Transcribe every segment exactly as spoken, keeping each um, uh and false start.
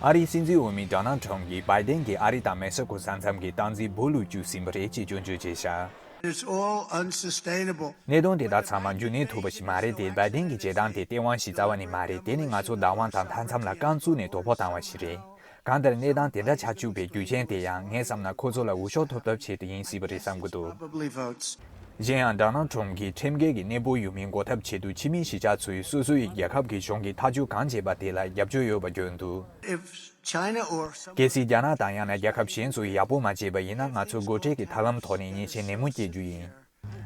ཨ་རིའི་སྲིད་འཛིན་འོས་མི་ཌོ་ནལ་ཊམ་གྱིས་བྷའི་ཌེན་གྱིས་ཨ་རི་དང་མེག་སི་ཀོ་ས་མཚམས་ཀྱི་སྟངས་འཛིན་སྦོ་ལུག་བཅུག་ཟིན་པ་རེད་ཅེས་སྐྱོན་བརྗོད་བྱས་ཤག It's all unsustainable. གནད་དོན་དེ་དག་ཚང་མ་རྒྱུན་གནས་ཐུབ་པ་ཞིག་མ་རེད་དེ། བྷའི་ཌེན་གྱི་བྱེད་སྟངས་དེ་སྟེས་དབང་ཞིག་རྩ་བ་ནས་མ་རེད། དེ་ནི་ང་ཚོ་བདག་དབང་དང་མཐའ་མཚམས་ལ་རྐང་བཙུགས་ནས་དོ་ཕོག་བཏང་བ་ཞིག་རེད། གང་ལྟར་གནས་སྟངས་དེ་འདྲ་ཆགས་བཅུག་པའི་རྒྱུ་རྐྱེན་དེ་ཡང་ངས་བསམ་ན་ཁོ་ཚོ་ལ་འུད་ཤོབ་ཐོབ་ཐབས་ཆེད་དུ་ཡིན་སྲིད་པ་རེད་བསམ་གྱི་འདུག Probably votes. གཞན་ཡང་ཌོ་ནལ་ཊམ་གྱིས་ཁྲིམས་འགལ་གྱི་གནས་སྤོ་ཡུལ་མིའི་འགོག་ཐབས་ཆེད་དུ་ཕྱི་མི་གཞིས་ཆགས་ཚོས་སོ་སོའི་རྒྱལ་ཁབ་ཀྱི་གཞུང་གིས་ཐག་གཅོད་གང་བྱས་པ་དེ་ལ་རྒྱབ་སྐྱོར་ཡོད་པ་བརྗོད་འདུག If China or some གལ་སྲིད་རྒྱ་ནག་དང་ཡང་ན་རྒྱལ་ཁབ་གཞན་ཚོས་ཡག་པོ་མ་བྱས་པ་ཡིན་ན། ང་ཚོས་སྒོ་ཁྲལ་གྱི་ཐབས་ལམ་ཐོག་ནས་ཉེས་ཆད་ནན་མོ་བཀལ་རྒྱུ་ཡིན།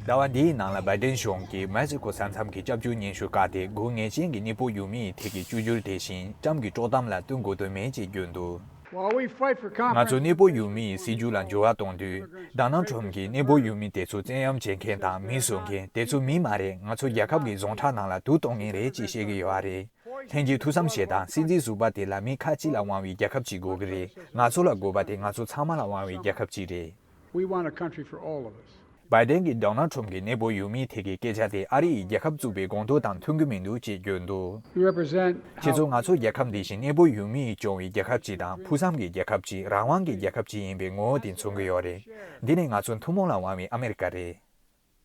ཟླ་བ་འདིའི་ནང་ལ་བྷའི་ཌེན་གཞུང་གིས་མེག་སི་ཀོ་ས་མཚམས་ཀྱི་སྐྱབས་བཅོལ་སྙན་ཞུ་བཀག་སྟེ། སྒོ་ངེས་ཅན་གྱི་གནས་སྤོ་ཡུལ་མི་ཡི་ཐད་ཀྱི་བཅོས་བསྒྱུར་དེ་བཞིན་ཊམ་གྱི་དཀྲོག་གཏམ་ལ་བསྟུན་དགོས་དོན་མེད་ཅེས་བརྗོད་འདུག While we fight for ང་ཚོས་compact གནས་སྤོ་ཡུལ་མི་ཡི་སྲིད་ཇུས་ལ་འགྱུར་བ་གཏོང་དུས། ཌོ་ནལ་ཊམ་གྱིས་གནས་སྤོ་ཡུལ་མི་དེ་ཚོ་བཙན་གཡེམ་བྱེད་མཁན་དང་མི་བཟོ་མཁན་དེ་ཚོ་མི་མ་རེད། ང་ཚོ་རྒྱལ་ཁབ་ཀྱི་རྫོང་ཁྲག་ནང་ལ་དུག་གཏོང་མཁན་རེད་ཅེས་བཤད་ཀྱི་ཡོད་རེད། ལྷན་རྒྱས་ཐུགས་བསམ་བཞེས་དང་། སྲིད་འཛིན་ཟུར་པ་དེ་ལ་མི་ཁ་ཅིག་ལ་དབང་བའི་རྒྱལ་ཁབ་ཅིག་དགོས་ཀྱི་རེད། ང་ཚོ་ལ་དགོས་པ་དེ་ང་ཚོ་ཚང་མ་ལ་དབང་བའི་རྒྱལ་ཁབ་ཅིག་རེད། We want a country for all of us. བྷའི་ཌེན་གྱིས་ཌོ་ནལ་ཊམ་གྱི་གནས་སྤོ་ཡུལ་མིའི་ཐད་ཀྱི་སྐད་ཆ་དེ་ཨ་རི་ཡིས་རྒྱལ་ཁབ་བཙུགས་པའི་དགོངས་དོན་དང་མཐུན་གྱི་མི་འདུག་ཅེས་བརྗོད་འདུག We represent ཁྱེད་ཚོ་ང་ཚོ་རྒྱལ་ཁབ་འདི་བཞིན་གནས་སྤོ་ཡུལ་མི་ཡིས་སྐྱོང་བའི་རྒྱལ་ཁབ་ཅིག་དང་། ཕུགས་བསམ་གྱི་རྒྱལ་ཁབ་ཅིག་རང་དབང་གི་རྒྱལ་ཁབ་ཅིག་ཡིན་པའི་ངོ་བོ་དེ་མཚོན་གྱི་ཡོད་རེད། འདི་ནི་ང་ཚོ་ཐུན་མོང་ལ་དབང་བའི་ཨ་མེ་རི་ཀ་རེད།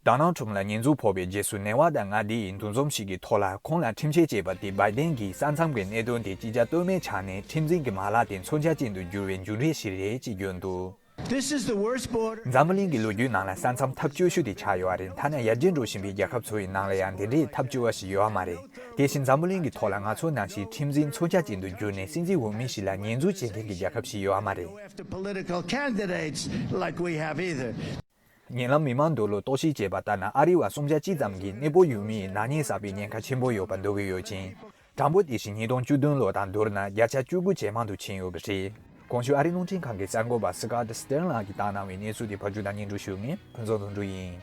ཌོ་ནལ་ཊམ་ལ་ཉེས་འཛུགས་ཕོག་པའི་རྗེས་སུ་ཉེ་བ་དང་ལྔ་སྡེ་ཡི་འདུ་འཛོམས་ཤིག་གི་ཐོག་ལ་ཁོང་ལ་ཁྲིམས་ཆད་བཅད་པ་དེ་བྷའི་ཌེན་གྱིས་ས་མཚམས་ཀྱི་གནད་དོན་དེ་ཅི་བྱ་གཏོལ་མེད་ཆགས་ནས་ཁྲིམས་འཛིན་གྱི་མ་ལག་དེ་མཚོན་ཆ་ཅན་དུ་གྱུར་བའི་མཇུག་འབྲས་ཤིག་རེད་ཅེས་བརྗོད་འདུག This is the worst border. འཛམ་བུ་གླིང་གི་ལོ་རྒྱུས་ནང་ལ་ས་མཚམས་ཐབས་སྐྱོ་ཤོས་དེ་ཆགས་ཡོད་རེད། ཐ་ན་ཡར་རྒྱས་འགྲོ་བཞིན་པའི་རྒྱལ་ཁབ་ཚོ་ཡི་ནང་ལ་ཡང་འདི་འདྲའི་ཐབས་སྐྱོ་བ་ཞིག་ཡོད་མ་རེད། དེ་བཞིན་འཛམ་བུ་གླིང་གི་ཐོག་ལ་ང་ཚོ་ནང་བཞིན་ཁྲིམས་འཛིན་མཚོན་ཆ་ཅན་དུ་གྱུར་ནས་སྲིད་འཛིན་འོས་མི་ཞིག་ལ་ཉེས་འཛུགས་བྱེད་མཁན་གྱི་རྒྱལ་ཁབ་ཞིག་ཡོད་མ་རེད། After political candidates like we have either. ཉེ་ལམ་མི་མང་འདུ་ལོ་རྟོག་ཞིབ་བྱས་པ་ལྟར་ན། ཨ་རི་བ་སུམ་ཆ་གཅིག་ཙམ་གྱིས་གནས་སྤོ་ཡུལ་མི་ཡི་ནག་ཉེས་བསགས་པའི་ཉེན་ཁ་ཆེན་པོ་ཡོད་པ་འདོད་ཀྱི་ཡོད་ཅིང་། གྲངས་འབོར་དེ་བཞིན་ཉིས་སྟོང་བཅུ་བདུན་ལོ་དང་བསྡུར་ན་བརྒྱ་ཆ་བཅུ་དགུ་ཇེ་མང་དུ་ཕྱིན་ཡོད་པ་རེད། གོང་ཞུས་ཨ་རིའི་རླུང་འཕྲིན་ཁང་གི་གསར་འགོད་པ་སི་ཀ་ཊི་སི་ཊར་ལིང་གིས་བཏང་གནང་བའི་གནས་ཚུལ་དེ་ཕབ་སྒྱུར་དང་སྙན་སྒྲོན་ཞུ་མཁན་ཕུན་ཚོགས་དོན་གྲུབ་ཡིན།